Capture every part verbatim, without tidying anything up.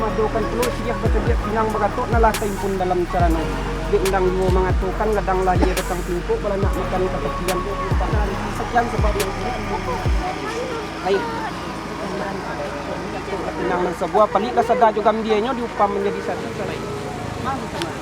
Madokan pulo siriah basadiak pinang bagatok, nan lah taimpun dalam carano. Dek undang juo mangatokan, gadang lah iyo batang tingkok, balanak makan ka tapian. Sakian sabab nan kurang. Ai. Pinang nan sabuah, palik lah sada jo gambianyo, diupam manjadi satu. Salai. Mah, sama.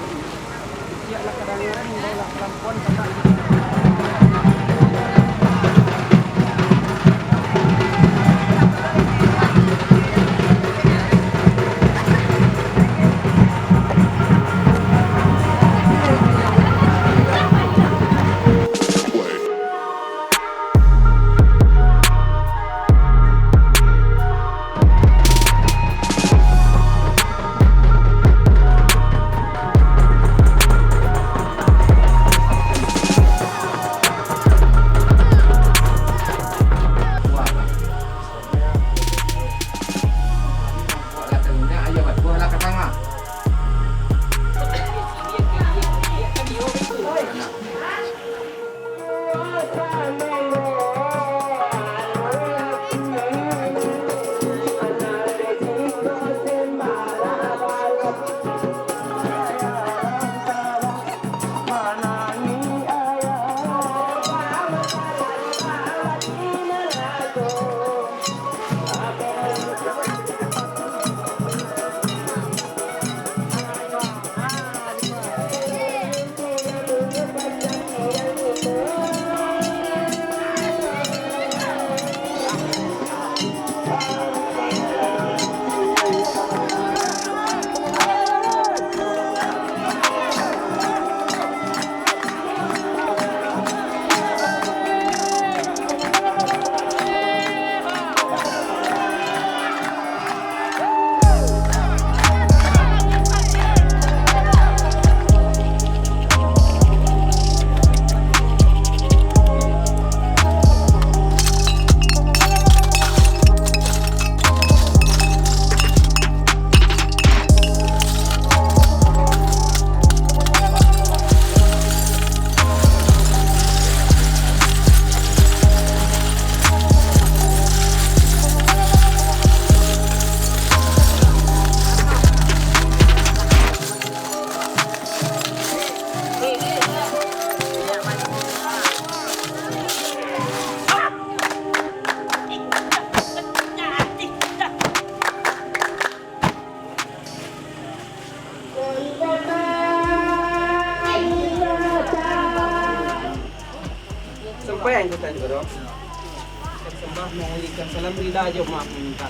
Sampai angkutan tu, Bro. Ikan sambah, mangalikan salam, rila jo maaf minta.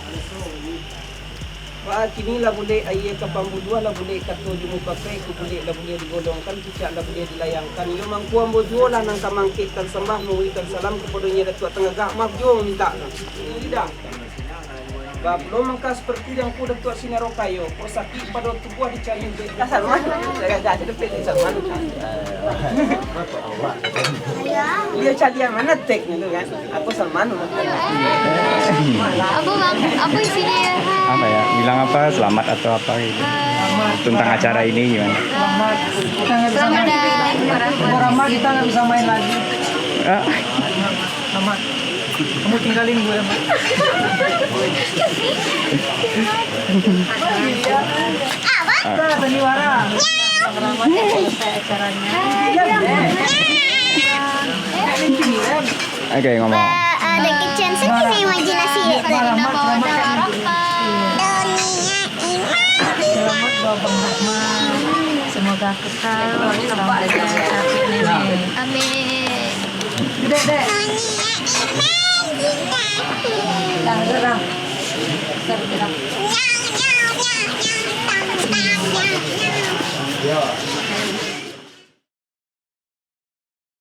Wah, kini lah bulek aia ka pambuluah, lah bulek kato jo mupakai, ku bulek lah bulek digolongkan, pucak lah bulek dilayangkan. Iyo mangko ambo juo lah nan ka mangkekkan sambah, mangalikan salam kapadonyo Datuak Tangagak, maaf juo minta. Lidah. Ba, pulo mangka saparti di angku Datuak Sinaro Kayo, kok sakik pado tubuah dicari ubek. Ka Salman, gagah aja dapek dari Salman. Dia cari yang mana teknya tu kan? Aku Salman. Apa bang? Apa isinya ya? Apa ya? Bilang apa? Selamat atau apa gitu? Eh, tentang acara ini gimana? Selamat datang. Kita nggak bisa main lagi. Ah. Selamat. Kamu tinggalin gue, Mak. Kita sandiwara. Oke, ngomong. Ba, eh, dari kecil saya kena imajinasi. Dunia ini. Semoga aku tahu sampai akhir ini. Amin. Dek, dek. Dah, dah, dah.